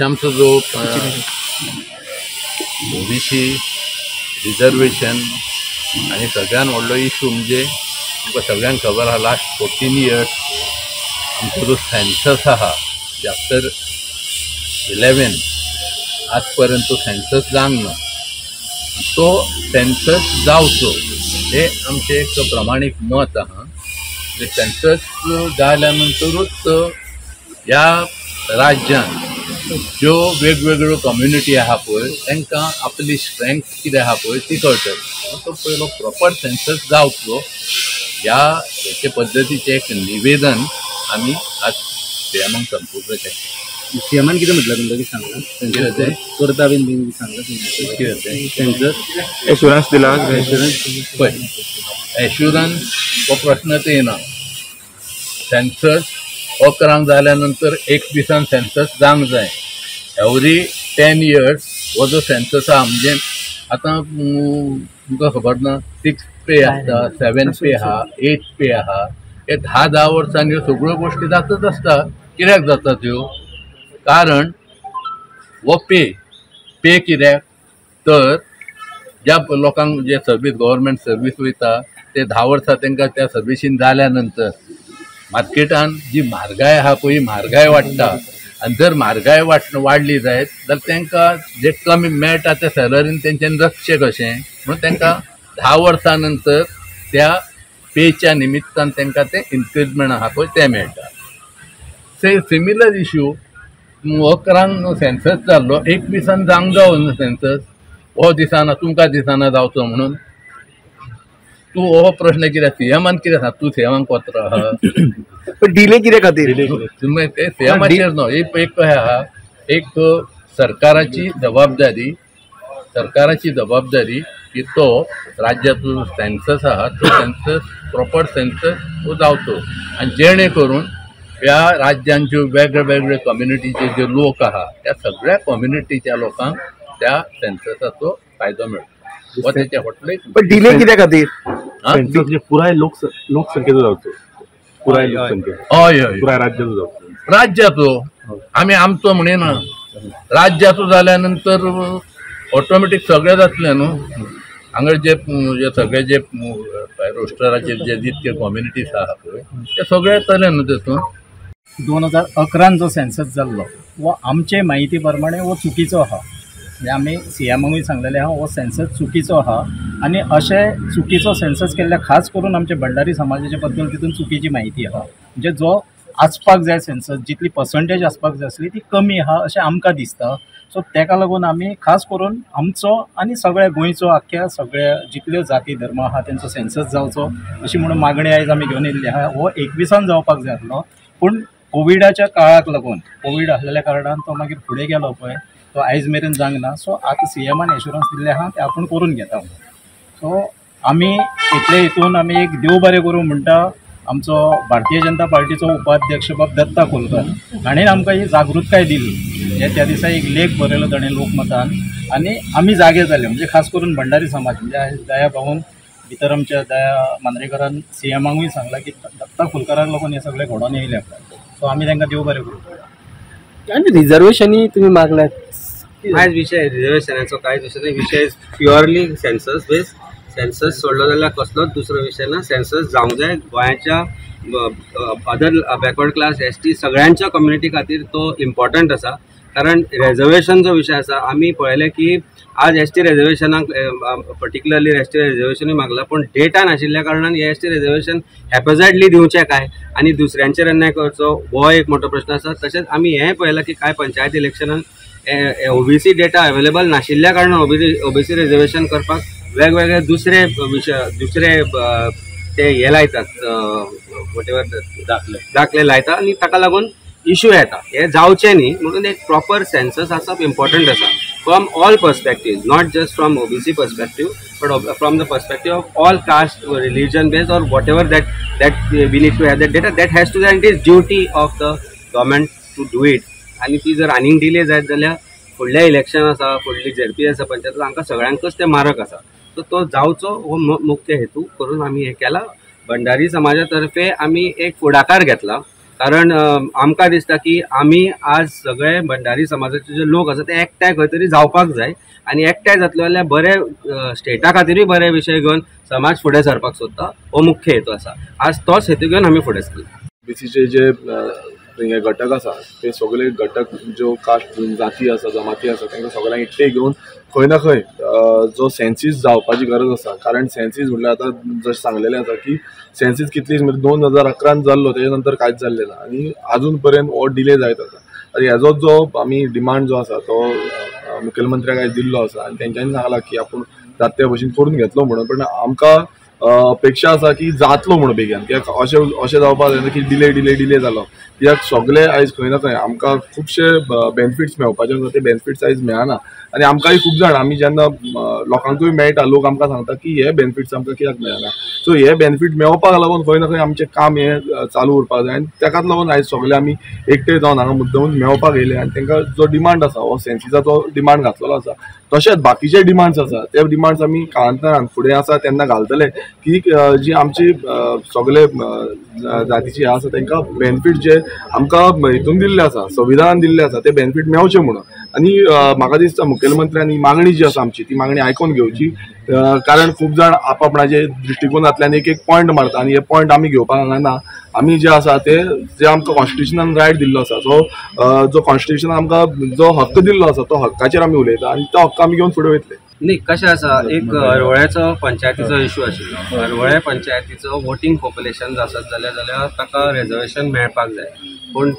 आमचो जो OBC reservation आनी सगळ्यान व्हडलो इशू म्हणजे तुमकां सगळ्यांक खबर आहा, लास्ट 14 इयर्स आमचो जो सेन्सस आहा चॅप्टर 11 आज पर्यंत तो सेन्सस जावंक ना. तो सेन्सस जावचो हे आमचें एक प्रमाणीक मत आहा. सेन्सस जाल्या नंतरूच ह्या राज्यान ज्यो वेगवेगळ्यो कम्युनिटी आहा पळय तांकां आपली स्ट्रेंथ कितें आहा पळय ती कळटली. तो पयलो प्रॉपर सेन्सस जावचो ह्या हेचे पद्दतीचें एक निवेदन आमी आज सीएमाक संपूर्ण केलें. सीएमान कितें म्हटलें तुमकां? कितें सांगलां करता बीन सांगलां? कितें सेन्सस एश्युरन्स दिला? एश्युरन्स पळय, एश्युरन्स हो प्रश्नच येना. सेन्सस 11 जाल्या नंतर एक दिसान सेन्सस जावंक जाय. एवरी 10 इयर्स हो जो सेन्सस आहा म्हणजे आतां तुमकां खबर ना 6 पे आसता, 7 पे आहा, 8 पे आहा. हे 10-10 वर्सांनी ह्यो सगळ्यो गोश्टी जातच आसता. कित्याक जाता त्यो? कारण हो पे पे कित्याक तर ज्या लोकांक जे सर्वीस गव्हर्मेंट सर्वीस वयता ते 10 वर्सां तांकां त्या सर्विसीन जाल्या नंतर मार्केटान जी म्हारगाय आहा पळय म्हारगाय वाडटा आनी जर म्हारगाय वाडली जायत जाल्यार तांकां जे कमी मेळटा त्या सॅलरीन तेंच्यानी जगचें कशें म्हणून तांकां 10 वर्सां नंतर त्या पेच्या निमित्तान तांकां तें इन्क्रिजमेंट आहा पळय तें मेळटा. से सिमिलर इशू 11 सेन्सस जाल्लो, एक दिसान जावंक जावो न्हू सेन्सस, हो दिसाना तुमकां दिसाना जावचो म्हणून तूं हो प्रश्न कित्याक सीएमान कितें सांग? तूं सीएमाक पत्र आहा पण डिले कित्या खातीर? तुमी ते सीएमाचेर न्हू, एक कशें आहा, एक सरकाराची जबाबदारी, सरकाराची जबाबदारी की तो राज्याचो सेन्सस आहा तो सेन्सस प्रॉपर सेन्सस हो जावचो आनी जेणे करून ह्या राज्यान ज्यो वेगळे वेगळे कम्युनिटीचे जे लोक आहा त्या सगळ्या कम्युनिटीच्या लोकांक त्या सेन्ससाचो फायदो मेळटा. हो तेच्या फाटलो एक पण डिले कित्या खातीर? म्हणजे पुराय लोकसंख्येचो जावचो, पुराय लोकसंख्ये, हय हय, पुराय राज्याचो जावचो. राज्याचो आमी आमचो म्हणिना, राज्याचो जाल्या नंतर ऑटोमॅटीक सगळें जातलें न्हू. हांगा जे सगळे जे रोस्टराचेर जे जितके कम्युनिटीज आहा पळय ते सगळे येतले न्हू तितून. 2011 जो सेन्सस जाल्लो वो आमचे म्हायती प्रमाणे हो चुकीचो आहा. म्हणजे आमी सीएमाकूय सांगलेलें आहा हो सेन्सस चुकीचो आहा आनी अशें चुकीचो सेन्सस केल्ल्या खास करून आमचे भंडारी समाजाचे बद्दल तितून चुकीची म्हायती आहा. म्हणजे जो आसपाक जाय सेन्सस जितली पर्संटेज आसपाक जाय आसली ती कमी आहा अशें आमकां दिसता. सो तेका लागून आमी खास करून आमचो आनी सगळ्या गोंयचो आख्ख्या सगळ्या जितल्यो जाती धर्म आहा तेंचो सेन्सस जावचो अशी म्हणून मागणी आयज आमी घेवन येयल्ली आहा. हो 21 जावपाक जाय आसलो पूण कोविडाच्या काळाक लागून, कोवीड आसलेल्या कारणान तो मागीर फुडें गेलो पळय, तो आयज मेरेन जावंक ना. सो आतां सीएमान एश्युरन्स दिल्लें आहा तें आपूण करून घेता. सो आमी इतले हितून आमी एक देव बरें करूं म्हणटा आमचो भारतीय जनता पार्टीचो उपाध्यक्ष बाब दत्ता खोलकर हाणें आमकां ही जागृताय दिली. हे त्या दिसा एक लेख बरयलो ताणें लोकमतान आनी आमी जागे जाले. म्हणजे खास करून भंडारी समाज म्हणजे आयज दया भाऊन भितर आमच्या दया मांद्रेकरान सीएमाकूय सांगलां की दत्ता खोलकराक लागून हें सगळें घडोवन येयलें आपल्याक. सो आमी तांकां देव बरें करूं. आनी रिजर्वेशनूय तुमी मागलां. आयज विशय रिजर्वेशनाचो कांयच विशय ना, विशय प्युअरली सेन्सस बेस. सेन्सस सोडलो जाल्यार कसलोच दुसरो विशय ना. सेन्सस जावंक जाय गोंयाच्या अदर बॅकवर्ड क्लास ST सगळ्यांच्या कम्युनिटी खातीर तो इम्पॉर्टंट आसा. कारण रेजर्वेशनचो विशय आसा. आमी पळयलें की आज एसटी रेजर्वेशनाक पर्टिक्युलरली एसटी रेजर्वेशनूय मागलां पूण डेटा नाशिल्ल्या कारणान हे एसटी रेजर्वेशन हॅपेझार्डली दिवचें काय आनी दुसऱ्यांचेर अन्याय करचो हो एक मोठो प्रश्न आसा. तशेंच आमी हें पळयलां की कांय पंचायत इलेक्शनान ओबीसी डेटा अवेलेबल नाशिल्ल्या कारणान ओबीसी रेजर्वेशन करपाक वेगवेगळे दुसरे विशय दुसरे ते हे लायतात, वॉटेवर दाखले लायतात आनी ताका लागून इशू येता. हे जावचें न्ही म्हणून एक प्रॉपर सेन्सस आसप इम्पॉर्टंट आसा from all perspective, not just from OBC perspective but from the perspective of all caste, religion base or whatever that that we need to have that data that has to, and it is duty of the government to do it. आनी ती जर आनीक delay जायत जाल्यार फुडलें election आसा, फुडली ZP आसा, पंचायत, हांकां सगळ्यांकूच तें मारक आसा. सो तो जावचो हो मुख्य हेतू करून आमी हें केलां. भंडारी समाजा तर्फे आमी एक फुडाकार घेतला. कारण आमकां दिसता की आमी आज सगळे भंडारी समाजाचे जे लोक आसा ते एकठांय खंय तरी जावपाक जाय आनी एकठांय जातलो जाल्यार बरे स्टेटा खातीरूय बरे विशय घेवन समाज फुडें सरपाक सोदता हो मुख्य हेतू आसा. आज तोच हेतू घेवन आमी फुडें सरले. ओबीसीचे जे हे घटक आसा ते सगळे घटक ज्यो कास्ट जाती आसा जमाती आसा तांकां सगळ्यांक एकटे घेवन खंय ना खंय जो सेन्सीस जावपाची गरज आसा. कारण सेन्सीस म्हणल्यार आतां जशें सांगलेलें आसा की सेन्सीस कितली म्हणजे 2011 जाल्लो तेजे नंतर कांयच जाल्लें ना आनी आजून पर्यंत हो डिले जायत आसा. आनी हेजो जो आमी डिमांड जो आसा तो मुखेलमंत्र्याक आयज दिल्लो आसा आनी तेंच्यांनी सांगलां की आपूण जाता ते भशेन करून घेतलो म्हणून, पण आमकां अपेक्षा आसा की जातलो म्हणून बेगीन. कित्याक अशें अशें जावपाक जायना की डिले डिले डिले जालो, कित्याक सगळे आयज खंय ना खंय आमकां खुबशे बेनिफिट्स मेळपाचे आसा ते बेनिफिट्स आयज मेळना आनी आमकांय खूब जाण आमी जेन्ना लोकांकूय मेळटा लोक आमकां सांगता की हे बेनिफिट्स आमकां कित्याक मेळना. सो हे बेनिफीट मेळपाक लागून खंय ना खंय आमचें काम हें चालू उरपाक जाय आनी ताकाच लागून आयज सगळे आमी एकटे जावन हांगा मुद्दमून मेळपाक येयले आनी तांकां जो डिमांड आसा हो सेन्सीसाचो डिमांड घातलेलो आसा. तशेंच बाकीचे डिमांड्स आसा ते डिमांड्स आमी काळांतरान फुडें आसा तेन्ना घालतले की जी आमची सगळे जातीची आसा तांकां बेनिफीट जे आमकां हितून दिल्ले आसा संविधानान दिल्ले आसा ते बेनिफीट मेळचे म्हणून. आनी म्हाका दिसता मुखेलमंत्र्यांनी मागणी जी आसा आमची ती मागणी आयकून घेवची, कारण खूब जाण आपआपणाचे दृश्टिकोनांतल्यान एक एक पॉयंट मारता आनी हे पॉयंट आमी घेवपाक हांगा ना. आमी जे आसा ते जे आमकां कॉन्स्टिट्युशनान रायट दिल्लो आसा सो जो कॉन्स्टिट्युशनान आमकां जो हक्क दिल्लो आसा तो हक्काचेर आमी उलयता आनी तो हक्क आमी घेवन फुडें वयतले. न्ही कशें आसा एक हरवळ्याचो पंचायतीचो इशू आशिल्लो. हरवळे पंचायतीचो वोटींग पॉप्युलेशन आसत जाल्यार ताका रिजर्वेशन मेळपाक जाय, पूण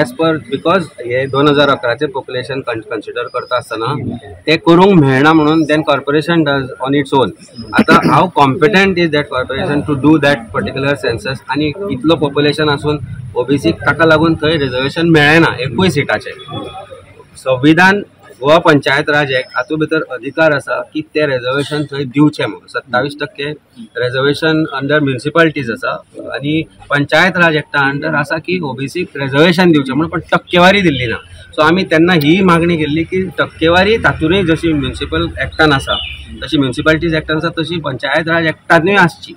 एज पर because हे 2011चें पॉप्युलेशन कन्सिडर करता आसतना तें करूंक मेळना म्हणून then corporation does on its own. आतां how competent is that corporation to do that particular census आनी इतलो पॉप्युलेशन आसून ओबीसीक ताका लागून थंय रिजर्वेशन मेळना एकूय सिटाचें. संविधान गोवा पंचायत राज एक्ट हातूंत भितर अधिकार आसा की ते रिजर्वेशन थंय दिवचें म्हणून. 27% रिजर्वेशन अंडर म्युनिसिपालिटीज आसा आनी पंचायत राज एक्टा अंडर आसा की ओबीसीक रिजर्वेशन दिवचें म्हणून, पण टक्केवारी दिल्ली ना. सो आमी तेन्ना ही मागणी केल्ली की टक्केवारी तातूंतय जशी म्युनिसिपल एक्टान आसा तशी म्युनिसिपालिटीज एक्टान आसा तशी पंचायत राज एक्टानूय आसची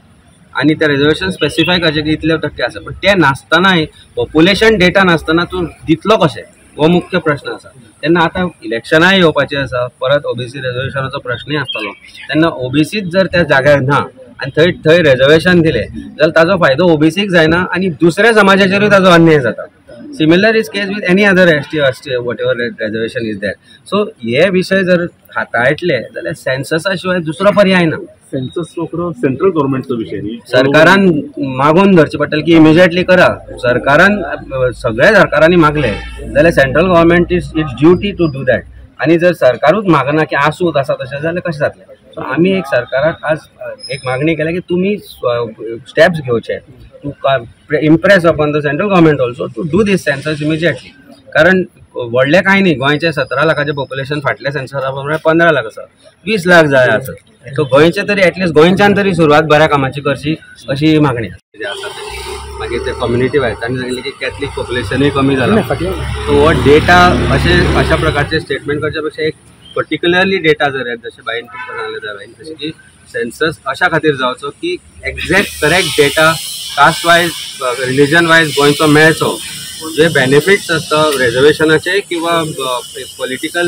आनी ते रिजर्वेशन स्पेसिफाय करचें की इतले टक्के आसा. पण ते नासतनाय पॉप्युलेशन डेटा नासतना तूं दितलो कशें हो मुख्य प्रश्न आसा. तेन्ना आतां इलेक्शनाय येवपाचीं आसा, परत ओबीसी रिजर्वेशनाचो प्रश्नय आसतलो, तेन्ना ओबीसीच जर त्या जाग्यार ना आनी थंय थंय रिजर्वेशन दिलें जाल्यार ताजो फायदो ओबीसीक जायना आनी दुसऱ्या समाजाचेरूय ताजो अन्याय जाता. Similar is case with any other ST ST whatever reservation is that. So हे विशय जर हाताळटले जाल्यार सेन्ससा शिवाय दुसरो पर्याय ना. सेन्सस रोखडो सेंट्रल गव्हर्मेंटचो विशय न्ही, सरकारान मागून धरचें पडटलें की इमिजिएटली करा. सरकारान सगळ्या सरकारांनी मागलें जाल्यार central government is its duty to do that. आनी जर सरकारूच मागना की आसूं आसा तशें जाल्यार कशें जातलें. सो आमी एक सरकाराक आज एक मागणी केल्या की तुमी स्टेप्स घेवचे to impress upon the central government also to do this census immediately. कारण व्हडलें कांय न्ही, गोंयचें 17 लाखाचें पॉप्युलेशन फाटल्या सेन्ससा प्रमाणे 15 लाख आसा, 20 लाख जाय आसत. सो गोंयचें तरी एटलिस्ट गोंयच्यान तरी सुरवात बऱ्या कामाची करची अशी ही मागणी आसा. मागीर ते कम्युनिटी वायज तांणी सांगलें की कॅथलीक पॉप्युलेशनूय कमी जालां. सो हो डेटा अशें अशा प्रकारचे स्टेटमेंट करच्या पेक्षा एक पर्टिक्युलरली डेटा जर येत जशें बायन तुमकां सांगलें त्या बायन तशें की सेन्सस अशा खातीर जावचो की exact correct data caste wise religion wise गोंयचो मेळचो. जे बेनिफिट्स आसता रिजर्वेशनाचे किंवा पॉलिटिकल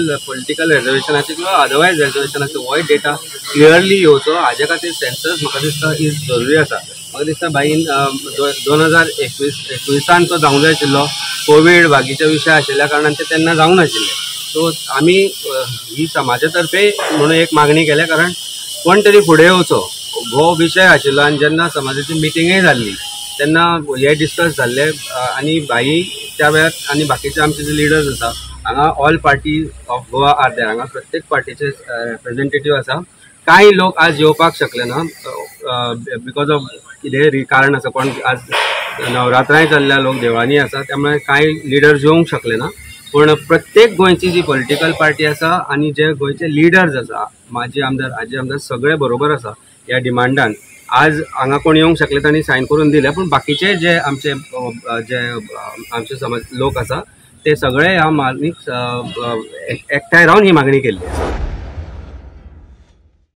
रिजर्वेशनाचे किंवा अदरवायज रिजर्वेशनाचे होय डेटा क्लियरली येवचो. हाजे खातीर सेन्सस म्हाका दिसता is जरुरी आसा. म्हाका दिसता बाईन 2021 तो जावंक जाय आशिल्लो, कोवीड बाकीचे विशय आशिल्ल्या कारणान ते तेन्ना जावंक नाशिल्ले. सो आमी ही समाजा तर्फे म्हणून एक मागणी केल्या कारण कोण तरी फुडें येवचो हो विशय आशिल्लो. आनी जेन्ना समाजाची मिटिंगय जाल्ली तेन्ना हे डिस्कस जाल्ले आनी भाई त्या वेळार आनी बाकीचे आमचे जे लिडर्स आसा हांगा all party of Goa are there, हांगा प्रत्येक पार्टीचे रिप्रेझेंटेटीव आसा. कांय लोक आज येवपाक शकले ना because of कितें कारण आसा, कोण आज नवरात्रांय चल्ल्या, लोक देवळांनी आसा, त्यामुळे कांय लिडर्स येवंक शकले ना. पूण प्रत्येक गोंयची जी पॉलिटिकल पार्टी आसा आनी जे गोंयचे लिडर्स आसा, माजी आमदार आजी आमदार सगळे बरोबर आसा ह्या डिमांडान. आज हांगा कोण येवंक शकले तांणी सायन करून दिले, पूण बाकीचे जे आमचे समाज लोक आसा ते सगळे ह्या मागणीक एकठांय रावन ही मागणी केल्ली आसा.